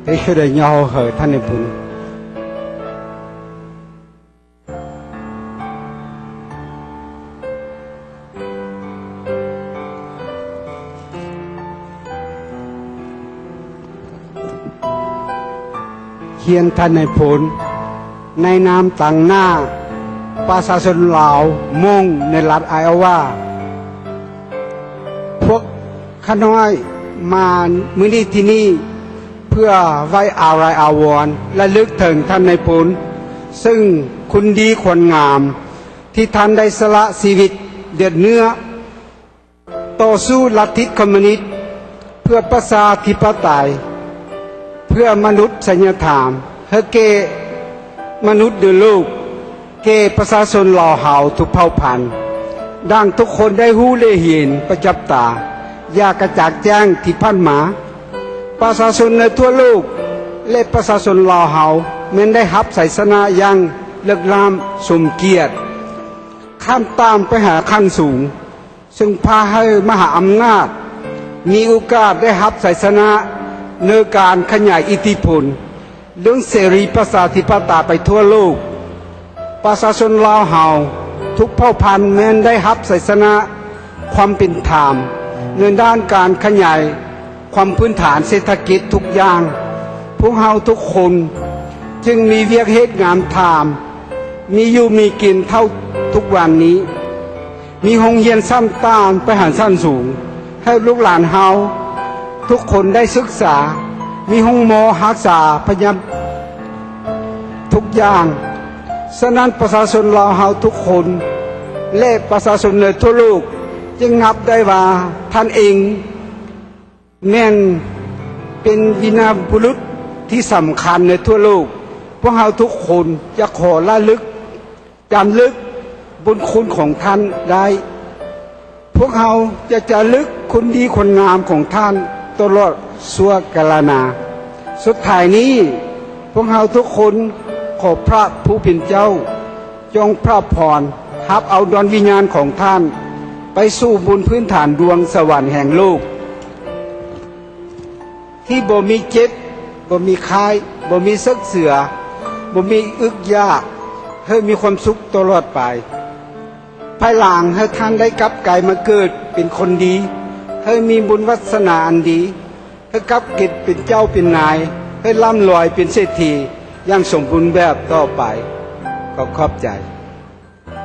Peb sawv daws nyob hauv hawm thab nais phoo. Hiên thab nais phoo, nais nam tang na, pas xas xoos Laus Moos ในรัฐ Iowa. พวกข้าน้อยมามื้อนี้ที่นี่ เพื่อไหว้อาลัยอาวรณ์ระลึกถึงท่านนายพล ซึ่งคุณดีควรงาม ที่ท่านได้สละชีวิตเดือดเนื้อ ต่อสู้ลัทธิคอมมิวนิสต์ เพื่อประชาธิปไตย เพื่อมนุษยธรรม ให้แก่มนุษย์ในโลก แก่ประชาชนลาวเฮาทุกเผ่าพันธุ์ ดังทุกคนได้ฮู้ได้เห็นประจับตา อย่างกระจ่างแจ้งที่ผ่านมา ประชาชนในทั่วโลก และประชาชนลาวเฮา แม่นได้รับชัยชนะอย่างเลิศล้ำสมเกียรติ ข้ามต้านไปหาขั้นสูง ซึ่งพาให้มหาอำนาจมีโอกาสได้รับชัยชนะในการขยายอิทธิพล เรื่องเสรีประชาธิปไตยไปทั่วโลก ประชาชนลาวเฮาทุกเผ่าพันธุ์แม่นได้รับชัยชนะความเป็นธรรมในด้านการขยายความพื้นฐานเศรษฐกิจทุกอย่าง พวกเฮาทุกคนจึงมีเวียกเหตุงานทำ มีอยู่มีกินเท่าทุกวันนี้ มีโรงเรียนชั้นต้านไปหาชั้นสูง ให้ลูกหลานเฮาทุกคนได้ศึกษา มีโรงหมอรักษาพยาบาลทุกอย่าง ฉะนั้นประชาชนลาวเฮาทุกคน และประชาชนในทั่วโลก จึงนับได้ว่าท่านเอง แม่นเป็นวีรบุรุษที่สำคัญในทั่วโลก พวกเฮาทุกคนจะขอระลึก จารึกบุญคุณของท่านได้ พวกเฮาจะจารึกคุณดีคุณงามของท่านตลอดชั่วกาลนาน สุดท้ายนี้ พวกเฮาทุกคนขอพระผู้เป็นเจ้า จงประทานพร รับเอาดวงวิญญาณของท่าน ไปสู่บนพื้นฐานดวงสวรรค์แห่งโลก ที่บ่มีเจ็บ บ่มีไข้ บ่มีเศร้าเสีย บ่มีอึดอยาก ให้มีความสุขตลอดไป ภายหลังให้ท่านได้กลับกายมาเกิดเป็นคนดี ให้มีบุญวาสนาอันดี ให้กลับเกิดเป็นเจ้าเป็นนาย ให้ร่ำรวยเป็นเศรษฐีอย่างสมบูรณ์แบบต่อไป ขอขอบใจ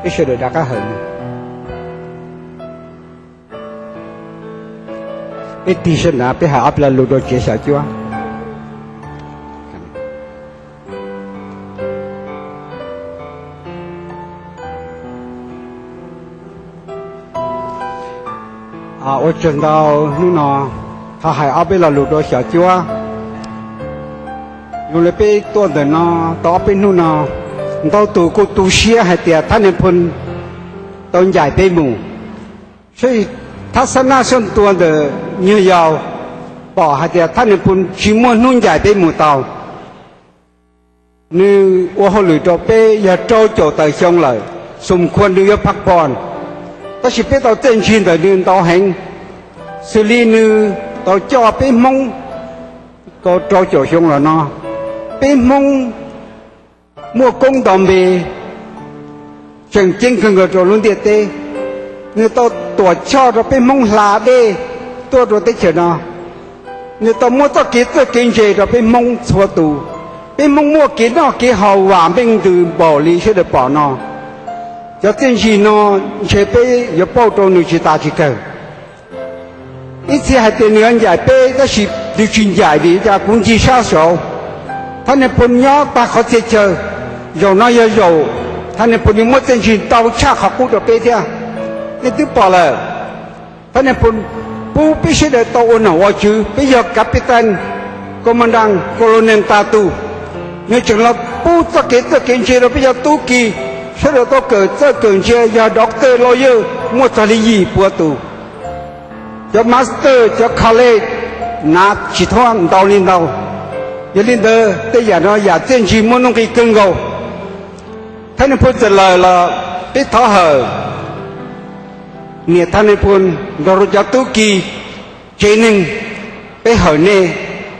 Peb sawv daws rov qab hawm. Peb tig sab nraud peb hais ob peb lo lus rau tsev xyom cuab. Ua tsaug ntau, hnub no thov hais ob peb lo lus rau xyom cuab. Yog li peb tuaj ntawm no tau ob peb hnub no, ntau tus kuj tu siab hais tias thab nais phoo tau ncaim peb mus. Saib thab xab naj xyoo tua ntawm nyuag yaus pom hais tias thab nais phoo tsis muaj hnub ncaim peb mus tau. Nws ua hauj lwm rau peb yog rau caum tawm xyoo lawm, xum khuas nws yuav phaj pom, tab sis peb tau txiaj ntsig ntawm nws ntau heev. Xws li nws tau coj peb Hmoob tau rau caum xyoo los no, peb Hmoob muaj koob nto npe tseem ceeb kawg nkaus rau lub ntiaj teb. Nws tau tuam choj rau peb Hmoob hla dej tuaj rau teb chaws no. Nws tau muab txoj kev txawj kev ntse rau peb Hmoob txhua tus. Peb Hmoob muaj kev noj kev haus vam meej ntws npaum li sawv daws pom no. Cov txiaj ntsig no ntshe peb yuav pauj rau nws tsis tas tsis kawg. Ib txhia hais tias nws yuav ncaim peb tab sis nws tsis ncaim vim li cas kuv ncig sab saud. Thab nais phoo nyob tag qhov txhia chaw, zaum no yog zaum thab nais phoo nws muab txiaj ntsig ntau tshaj qhov qub rau peb thiab. Nej twb pom lawm, thab nais phoo pub peb sawv daws tau ua nom ua tswv, peb yog captain, commandant, colonel tas tus. Nws tseem los pub txoj kev txawj kev ntse rau peb cov tub ki sawv daws tau kawm txawj kawm ntse, yog doctor, lawyer muaj txog li yim pua tus. Cov master, cov college nav tsis thuam ntau li ntau. Yog li ntawd tej yam no yam txiaj ntsig muaj nuj nqis kawg nkaus. Thab nais phoo txawm lawm los peb thov hawm niam thab nais phoo nrog rau cov tub ki tsev neeg, peb hawm nej.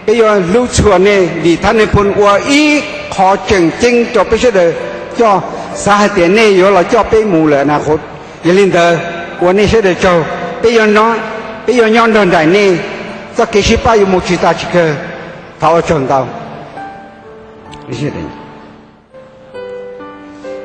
Peb yuav hlub tshua nej vim thab nej phu ua ib qho tseem ceeb rau peb sawv daws coj, xav hais tias nej yuav los coj peb mus lawm na. Yog li ntawd, ua nej sawv daws tsaug. Peb yuav nyob nrog nraim nej, txoj kev sib pab yuav mus tsis tas tsis kawg. Thov ua tsaug ntau.